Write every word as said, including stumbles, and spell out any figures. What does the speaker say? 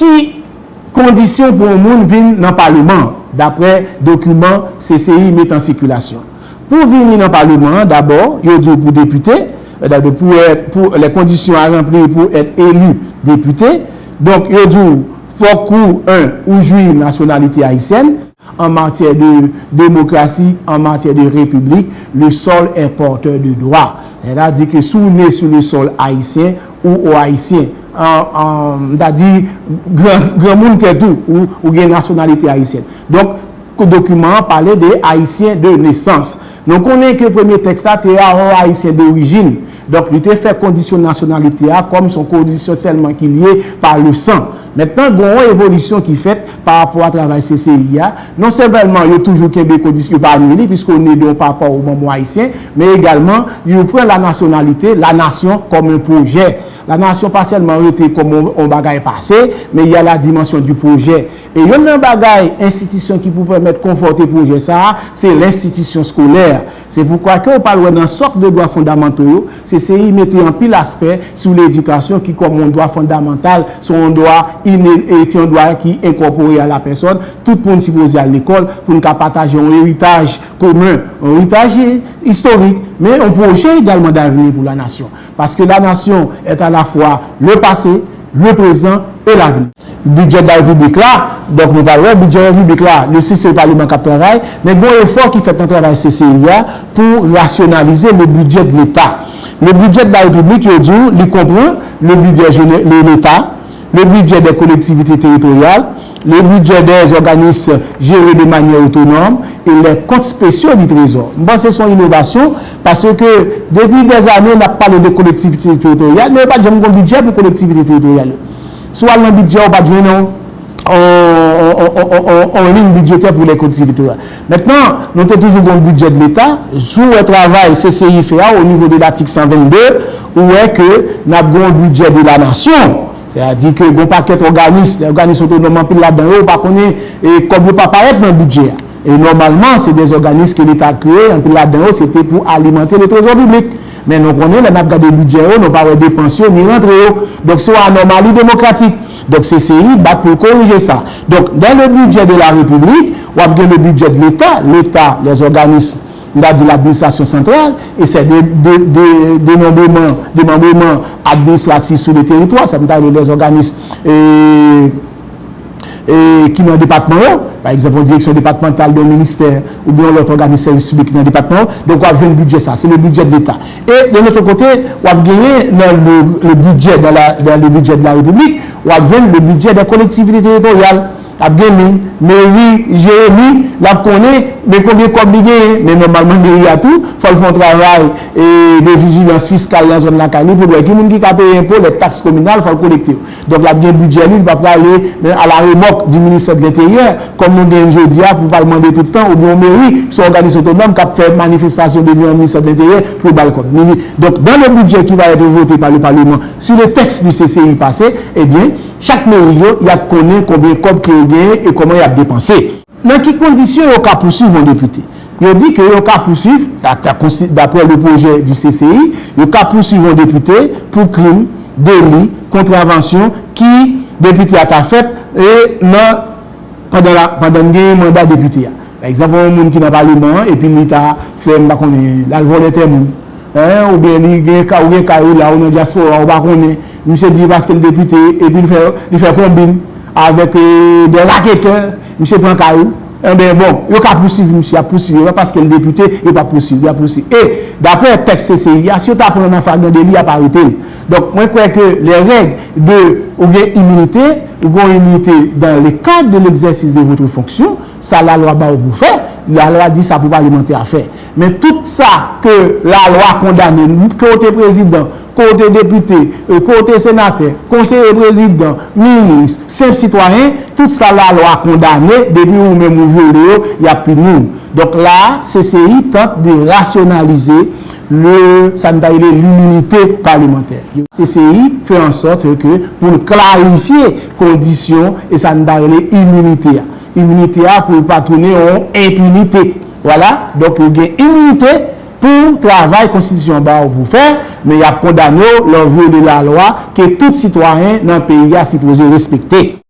Ki kondisyon pou yon moun vin nan paleman, dapre dokiman C C I met an sikilasyon? Pou vini nan paleman an, dabò, yo di w pou depite, euh, pour être, pour les conditions à remplir pour être élu député. Donk, yo di w, fòk ou, un, ou jwi nasyonalite ayisyèn. En matière de démocratie, en matière de république, le sol est porteur de droit. Sètadi ke si w ne sou le sol ayisyen, ou o ayisyen, an, an, m ta di, gran, granmoun tèt ou, ou, ou gen nasyonalite ayisyèn. Donk, dokiman an pale de ayisyen de nesans. Nou konnen ke premye tèks la te a yon ayisyen dorijin. Donk, li te fè kondisyon nasyonalite a kòm se yon kondisyon sèlman ki lye pa le san. Mentnan, gen yon evolisyon ki fèt pa rapò a travay C C I a. Non sèlman yo toujou kenbe kondisyon, yo pa anile li, piske ou ne de yon papa ou manman ayisyen, men egalman, yo pran la nasyonalite, la nasyon kòm yon pwojè. La nasyon pa sèlman rete kòm yon, yon bagay pase, men y a la dimension du projet. E youn nan bagay, enstitisyon ki pou pèmèt konfòte pwojè sa a, se lenstitisyon eskolè. Se poukwa ke w pral wè nan sòk de dwa fondamanto yo, C C I mete anpil aspè sou ledikasyon ki kòm yon dwa fondamantal, se yon dwa ine-, e, se yon dwa ki enkòpore a la pèsòn. Tout moun sipoze al lekòl pou n ka pataje yon eritaj komen, yon eritaj istorik, men yon pwojè egalman davni pou la nasyon. Paske la nasyon est à la fois le passé, le présent et l'avenir. Bidjè de la repiblik la, donk nou pral wè bidjè repiblik la, le sis se paleman k ap travay, men gen yon efò ki fèt nan travay C C I a pou rasyonalize le budget de l'État. Le budget de la République, yo di w, li konprann le budget jene-, le, l'État, le budget des collectivités territoriales, le budget des organismes gérés de manière autonome et les comptes spéciaux du Trésor. M panse se yon inovasyon, paske depi dèzane, n ap pale de kolektivite teritoryal, men yo pa t janm gen yon bidjè pou kolektivite teritoryal yo. Si w al nan bidjè, ou pa t jwenn yon, yon, yon, yon, yon, yon liy bidjetè pou lè kolektivite a. Mentnan, nou te toujou gen yon bidjè de Leta. Si w wè travay C C I fè a, o nivo de latik san vennde, ou wè ke n ap gen yon bidjè de la nasyon. Sètadi ke gen yon pakèt òganis, lè òganis otonòm anpil ladan yo, ou pa konnen, e, kòb yo pa parèt nan bidjè a. E nòmalman, se de òganis ke Leta kreye, anpil ladan yo, se te pou alimante le trezò piblik. Men nou konnen, lè n ap gade bidjè yo, nou pa wè depans yo, ni rantre yo. Donk, se yon anòmali demokratik. Donk, C C I bat pou l korije sa. Donk, dans le budget de la République, w ap gen le budget de l'État, l'État, les organismes, m ta di l'administration centrale, e se de, de, de, denonbreman, demanbreman administratif sou le teritwa, sa m ta rele les organismes, e, e, ki nan depatman yo, pa egzanp, yon direksyon depatmantal de yon ministè oubyen yon lòt òganis sèvis piblik ki nan depatman yo. Donk, w ap jwenn bidjè sa, se le budget de l'État. E, de l'autre côté, w ap genyen nan le, le budget, dans la, dans le budget de la République, w ap jwenn le budget des collectivités territoriales. L ap gen li, meri, Jeremi, l ap konnen, men konbyen kòb li genyen. Men nòmalman, meri a tou, fò l fè yon travay, e, de vijilans fiskal nan zòn lakay li pou l wè ki moun ki ka peye enpo, lè taks kominal, fò l kolekte yo. Donk, l ap gen bidjè li, li pa prale, men, à la remorque du ministère de l'Intérieur, kòm nou genyen jodi a, pou pral mande tout tan, oubyen yon meri, se yon òganis otonòm k ap fè manifestasyon devan yon ministè de l'Intérieur pou yo ba l kòb. Mini-, donk, dans le budget qui va être voté par le Parlement, si le texte du C C I pase, ebyen, chak meri yo, y ap konnen konbyen kòb ke yo genyen e kòman y ap depanse. Nan ki kondisyon yo ka pouswiv yon depite? Yo di ke yo ka pouswiv, da-, da-, konsi-, d'après le projet du C C I, yo ka pouswiv yon depite pou krim, deli, kontravansyon ki depite a ta fèt e nan, pandan la, pandan l genyen manda depite a. Pa egzanp, yon moun ki nan paleman an, epi li ta fè, m pa konnen, l al vòlè tè moun. Hein, oubyen li gen ka-, ou gen kay ou la, ou nan dyaspora, ou pa konnen. Misye di paske l depite, epi li fè, li fè konbin avèk, euh, de raketè, misye pran kay ou. Enben, bon, yo ka pouswiv misye, y ap pouswiv, e pa paske l depite, yo pa pouswiv, y ap pouswiv. E, daprè tèks C C I a, si yo ta pran nan flagrant délit, y ap arete l. Donk, mwen kwè ke les règles de, ou gen iminite, ou gen iminite dans le cadre de l'exercice de votre fonction, sa lalwa ba w pou fè, lalwa di sa pou palemantè a fè. Men tout sa ke lalwa kondane, ke w te prezidan, ke w te depite, e, ke w te senatè, konseye prezidan, minis, senp sitwayen, tout sa lalwa kondane, depi ou menm ou vyole yo, y ap pini w. Donk la, C C I tante de rasyonalize le, sa n ta rele l'immunité parlementaire. C C I fè an sòt ke pou l klarifye kondisyon e sa n ta rele iminite a. Iminite a pou l pa tounen yon enpinite. Vwala, donk yo gen iminite pou travay konstitisyon an ba yo pou fè, men y ap kondane w lè w vyole lalwa ke tout sitwayen nan peyi a sipoze respekte.